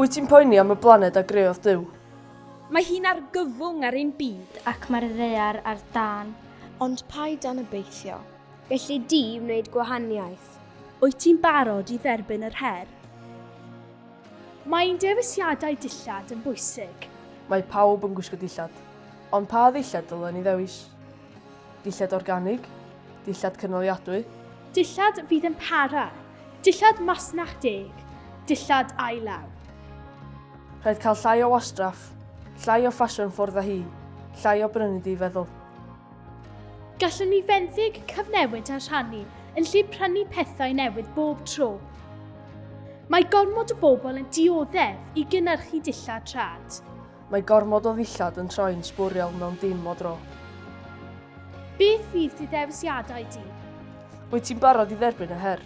Wyt ti'n poeni am y blaned a greodd Duw? Mae hi'n argyfwng ar ein byd. Ac mae'r ddaear ar dân. Ond paid anobeithio. Gelli di wneud gwahaniaeth. Wyt ti'n barod i dderbyn yr her? Mae ein dewisiadau dillad yn bwysig. Mae pawb yn gwisgo dillad. Ond pa ddillad dylen ni ddewis? Dillad organig? Dillad cynaliadwy? Dillad fydd yn para. Dillad masnach deg. Dillad ail-law. Rhaid cael llai o wastraff, llai o ffasiwn ffwrdd â hi, llai o brynu di-feddwl. Gallwn ni fenthyg, cyfnewid a rhannu yn lle prynu pethau newydd bob tro. Mae gormod o bobl yn dioddef i gynhyrchu dillad rhad. Mae gormod o ddillad yn troi'n sbwriel mewn dim o dro. Beth fydd dy ddewisiadau di? Wyt ti'n barod i dderbyn y her?